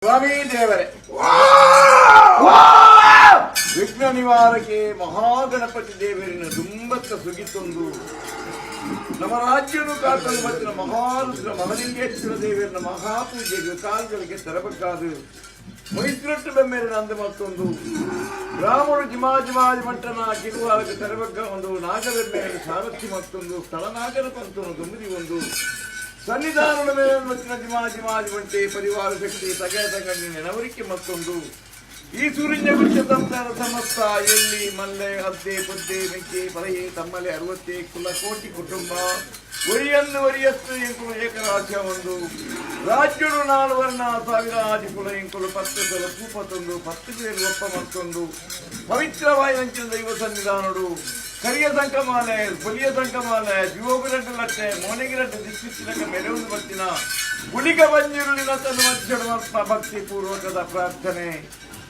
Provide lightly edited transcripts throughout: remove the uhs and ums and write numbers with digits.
ಸ್ವಾಮಿ ದೇವರೇ, ವಿಘ್ನ ನಿವಾರಕ್ಕೆ ಮಹಾಗಣಪತಿ ದೇವರಿನ ದುಂಬತ್ತ ಸುಗಿತೊಂದು, ನಮ್ಮ ರಾಜ್ಯನು ಕಾತಲು ಬತ್ತಿನ ಮಹಾರುದ್ರ ಮಹಲಿಂಗೇಶ್ವರ ದೇವರನ ಮಹಾಪೂಜೆಗೆ ಕಾಲ್ಗಳಿಗೆ ತರಬೇಕಾದು ಮೈತ್ರಟ್ಟು ಬೆಮ್ಮೇರಿನ ಅಂದು ಮತ್ತೊಂದು ಗ್ರಾಮರು ಜಿಮಾಜಿಮಾಜಿ ಮಂಟನ ಕಿರುವಾರಕ್ಕೆ ತರಬಗ್ಗ ಒಂದು ನಾಗಬೆಮ್ಮೇರಿನ ಸಾರಥಿ ಮತ್ತೊಂದು ಸ್ಥಳನಾಗರ ಪಂತನು ದುಂಬಿದಿ ಒಂದು ಸನ್ನಿಧಾನದ ಮೇಲೆ ಮತ್ತಿನ ಜಿಮಾಜಿಮಾಜಿ ಮಂಟೆ ಪರಿವಾರ ಶಕ್ತಿ ತಗೆ ತಗಣ್ಣಿನ ನೆನವರಿಕೆ ಮತ್ತೊಂದು ಈ ಸೂರ್ಯನ ಗುಚ್ಚ ಸಂಸಾರ ಸಮಸ್ತ ಎಲ್ಲಿ ಮಲ್ಲೆ ಅದ್ದೆ ಪೊದ್ದೆ ಮೆಕ್ಕೆ ಪಲಯೆ ತಮ್ಮಲೆ ಅರವತ್ತೆ ಕುಲ ಕೋಟಿ ಕುಟುಂಬ ಒರಿಯಂದು ಒರಿಯತ್ತು ಎಂಕುಲು ಏಕರಾಜ್ಯ ಒಂದು ರಾಜ್ಯಡು ನಾಲ್ವರ್ಣ ಸಾವಿರಾದಿ ಕುಲ ಎಂಕುಲು 10 ಸಲ ಪೂಪತ್ತೊಂದು 10 പേರು ಒಪ್ಪ ಮತ್ತೊಂದು ಪವಿತ್ರವಾಯಿನಂಚಿನ ದೈವ ಸನ್ನಿಧಾನಡು ಕರಿಯ ಸಂಕಮಾಲೆ ಬಲಿಯ ಸಂಕಮಾಲೆ ಜೀವೋಗಿರಡ್ಡು ಲಟ್ಟೆ ಮೋನೆಗಿರಡ್ಡು ದಿಕ್ಕಿಚ್ಚಿನಕ ಮೆರವನು ಬತ್ತಿನ ಗುಳಿಗ ಬಂಜಿರುಳಿನ ತನ್ನ ಮಧ್ಯಡು ಭಕ್ತಿ ಪೂರ್ವಕದ ಪ್ರಾರ್ಥನೆ.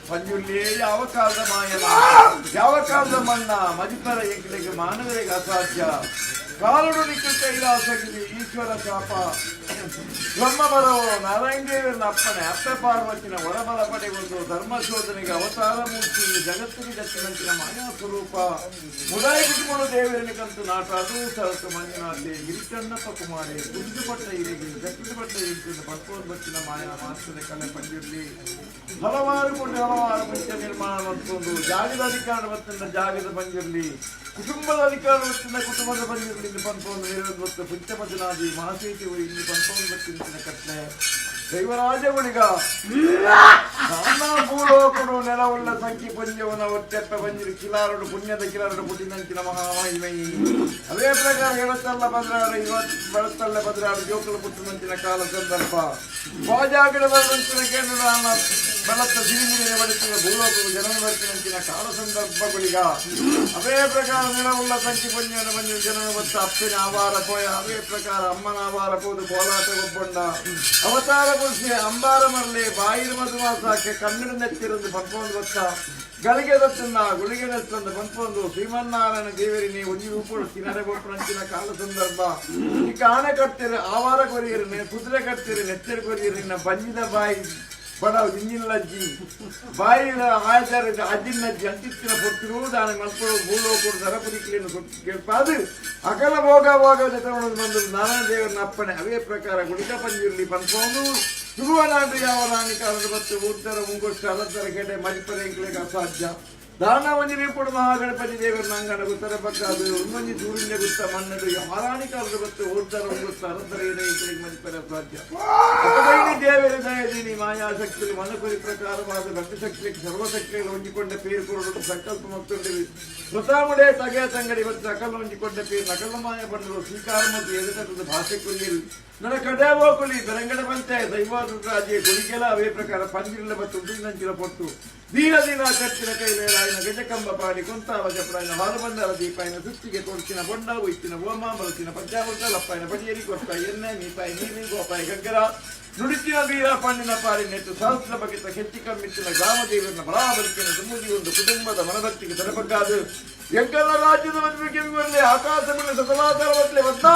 ಪಂಜುರ್ಲಿಯೇ ಯಾವ ಕಾಲದ ಮಾಯನ, ಯಾವ ಕಾಲದ ಮಣ್ಣ ಮಜಿಪರ ಎಂಕಲಿಗೆ ಮಾನವರಿಗೆ ಅಸಾಧ್ಯ. ಕಾಲುಡು ನಿಕ್ಕ ಕೈಲಾಸಗಿದೆ ಈಶ್ವರ ಶಾಪ ಬ್ರಹ್ಮ ಬರೋ ನಾರಾಯಣ ದೇವರನ್ನ ಅಪ್ಪಣೆ ಅಪ್ಪೆ ಪಾರ್ವತಿನ ಒಳಬಲ ಪಡೆಗೊಂಡು ಧರ್ಮ ಶೋಧನೆಗೆ ಅವತಾರ ಮೂರ್ತಿ ಜಗತ್ತಿಗೆ ಜತ್ತಿನಂಚಿನ ಮಾಯಾ ಸ್ವರೂಪ ಮುದಾಯ ಕುಟುಂಬ ದೇವರನ್ನ ಕಂತು ನಾಟ ಅದು ಸರಸು ಮಂಜುನಾಥೆ ಗಿರಿಕಣ್ಣಪ್ಪ ಕುಮಾರೆ ಕುಡಿದು ಪಟ್ಟ ಇರಿಗೆ ಜಟ್ಟಿದು ಪಟ್ಟ ಇಂಟು ಪಟ್ಕೋನ್ ಬಚ್ಚಿನ ಮಾಯಾ ಮಾಸ್ತದ ಕಲೆ ಪಂಜುರ್ಲಿ. ಹಲವಾರು ಕೊಂಡು ಹಲವಾರು ಪಂಚ ನಿರ್ಮಾಣ ಮತ್ತೊಂದು ಜಾಗದ ಅಧಿಕಾರ ಮತ್ತೊಂದು ಜಾಗದ ಪಂಜುರ್ಲಿ, ಕುಟುಂಬದ ಅಧಿಕಾರ ಮತ್ತಿನ ಕುಟುಂಬದ ಪಂಜುರ್ಲಿ ಪಂಪವನ್ನು ನೀರು ಮತ್ತು ಪಂಚಮಜನಾದಿ ಮಹಾಸೇತಿ ಇಲ್ಲಿ ಪಂಪವನ್ನು ಬತ್ತಿನ ಕಟ್ಲೆ ದೈವರಾಜ ಗುಳಿಗ ನಾನಾ ಭೂಲೋಕಡು ನೆಲವುಳ್ಳ ಸಂಖ್ಯೆ ಪಂಜವನ ಒತ್ತೆಪ್ಪ ಬಂಜಿರು ಕಿಲಾರಡು ಪುಣ್ಯದ ಕಿಲಾರಡು ಪುಟ್ಟಿನಂಚಿನ ಮಹಾಮಹಿಮಯಿ. ಅದೇ ಪ್ರಕಾರ ಎಳತಲ್ಲ 16 ಇವತ್ತು ಬೆಳತಲ್ಲ 16 ಜೋಕುಲು ಪುಟ್ಟಿನಂಚಿನ ಕಾಲ ಸಂದರ್ಭ ಬಾಜಾಗಡ ಬರುವಂಚಿನ ಕೇಂದ್ರ ಬೆಳತ್ತ ಸಿರಿಮಿರಿನ ಬಡಿಸಿದ ಭೂಲೋಕವು ಜನನ ಬರ್ತಿನಂಚಿನ ಕಾಲ ಸಂದರ್ಭಗಳಿಗ. ಅದೇ ಪ್ರಕಾರ ನೆಲವುಳ್ಳ ಸಂಖ್ಯೆ ಪಂಜವನ ಬಂಜು ಜನನ ಬತ್ತ ಅಪ್ಪಿನ ಆವಾರ ಪೋಯ. ಅದೇ ಪ್ರಕಾರ ಅಮ್ಮನ ಆವಾರ ಪೋದು ಕೋಲಾಟ ಗೊಬ್ಬೊಂಡ ಅವತಾರ ಪುರುಷೆ ಅಂಬಾರ ಮರಲೆ ಬಾಯಿರ ಮಧುಮಾಸಾಕ್ಕೆ ಕನ್ನಡ ನೆತ್ತಿರಂದು ಪಂಪೊಂದು ಬತ್ತ ಗಳಿಗೆ ದತ್ತನ್ನ ಗುಳಿಗೆ ನೆತ್ತಂದು ಪಂಪೊಂದು ಶ್ರೀಮನ್ನಾರಾಯಣ ದೇವರಿನಿ ಒಂಜಿ ರೂಪುಡು ತಿನರೆ ಬೊಪ್ಪುನಂಚಿನ ಕಾಲ ಸಂದರ್ಭ. ಈ ಕಾಣೆ ಕಟ್ತಿರು, ಆವಾರ ಕೊರಿಯರು, ಕುದುರೆ ಕಟ್ತಿರು, ನೆತ್ತೆರು ಕೊರಿಯರು. ನಿನ್ನ ಬಂಜಿದ ಬಾಯಿ ಬಡ ಇಂಜಿನಲಜ್ಜಿ ಬಾಯಿನ ಆಚಾರ ಅಜ್ಜಿನಜ್ಜಿ ಅಂಚಿತ್ತಿನ ಪೊಟ್ಟಿರು ದಾನ ಮಲ್ಪಡು ಭೂಲೋಕರು ದರಪುರಿಕಲಿಯನ್ನು ಕೇಳ್ಪಾದು ಅಕಲ ಭೋಗ ಭೋಗ ಜತವನ್ನು ಬಂದು ನಾರಾಯಣ ದೇವರನ್ನ ಅಪ್ಪಣೆ. ಅದೇ ಪ್ರಕಾರ ಗುಳಿಕ ಪಂಜಿರ್ಲಿ ಪನ್ಪೊಂದು ಶುರುವನಾಡು ಯಾವ ರಾಣಿ ಕಾಲದ ಮತ್ತು ಉತ್ತರ ಮುಂಗೊಷ್ಟ ಅಲಂತರ ಕೆಡೆ ಮರಿಪರೆ ಎಂಕ್ಲೆಗ್ ಅಸಾಧ್ಯ. ದಾನ ಒಂಜಿ ರೀಪುಡು ಮಹಾಗಣಪತಿ ದೇವರ ನಂಗನ ಗುತ್ತರ ಪಕ್ಕ ಅದು ಒಂದೊಂಜಿ ಸೂರ್ಯನ ಗುತ್ತ ಮಣ್ಣದು ಆರಾಣಿ ಕಾಲದ ಗೊತ್ತು ಉತ್ತರ ಮುಂಗೊಷ್ಟ ಅಲಂತರ ಎಂಕ್ಲೆಗ್ ಮರಿಪರೆ ಅಸಾಧ್ಯ. ಅಪಗೈನಿ ದೇವರ ದಯದಿನಿ ಮಾಯಾಶಕ್ತಿಯಲ್ಲಿ ಮನಕುರಿ ಪ್ರಕಾರವಾದ ಭಕ್ತಿ ಶಕ್ತಿಗೆ ಸರ್ವಶಕ್ತಿಗಳು ಹೊಂದಿಕೊಂಡ ಪೇರು ಕೊರಡು ಸಂಕಲ್ಪ ಮತ್ತೊಂದು ಪ್ರತಾಮುಡೆ ತಗೆಯ ತಂಗಡಿ ಮತ್ತು ಸಕಲ ಹೊಂದಿಕೊಂಡ ಪೇರು ನಕಲ ಮಾಯ ಬಂದರು ಸ್ವೀಕಾರ ಮತ್ತು ಎದುಟದ ಭಾಷೆ ಕುರಿಯರು ನನ್ನ ಕಡೆವೋ ಕುಲಿ ಬೆರಂಗಡ ಬಂತೆ ದೈವಾದ ಗುಳಿಗೆಲ. ಅವೇ ಪ್ರಕಾರ ಪಂಜಿರಲ ಮತ್ತು ಉದ್ದಿನಂಚಿನ ಪೊಟ್ಟು ದೀನ ದಿನ ಕಚ್ಚಿನ ಕೈಲೇಲಾಯಿನ ಗಜಕಂಬ ಪಾಡಿ ಕೊಂತಾವ ಜಪಡಾಯಿನ ಹಾಲುಬಂದರ ದೀಪಾಯಿನ ಸುತ್ತಿಗೆ ಕೊಡ್ಚಿನ ಬೊಂಡಾವು ಇತ್ತಿನ ಓಮ ಬಲಚಿನ ಪಂಚಾಮೃತ ಲಪ್ಪಾಯಿನ ಬಡಿಯರಿ ಕೊರ್ಪ ಎಣ್ಣೆ ಮೀಪಾಯಿ ನೀರಿ ಗೋಪಾಯಿ ಗಗ್ಗರ ನುಡಿಚಿನ ವೀರ ಪಣ್ಣಿನ ಪಾರಿ ನೆಟ್ಟು ಸಹಸ್ರ ಬಗೆತ ಕೆಚ್ಚಿ ಕಮ್ಮಿತ್ತಿನ ಗ್ರಾಮ ದೇವರನ್ನ ಬಲಾಬಲಿಕಿನ ಸುಮ್ಮದಿ ಒಂದು ಕುಟುಂಬದ ಮನಭಕ್ತಿಗೆ ತರಬಗ್ಗಾದು ಎಂಕಲ್ಲ ರಾಜ್ಯದ ಮದುವೆ ಬರಲಿ ಆಕಾಶ ಮೇಲೆ ಸತವಾತರ ಬದಲೆ ಬದ್ದ.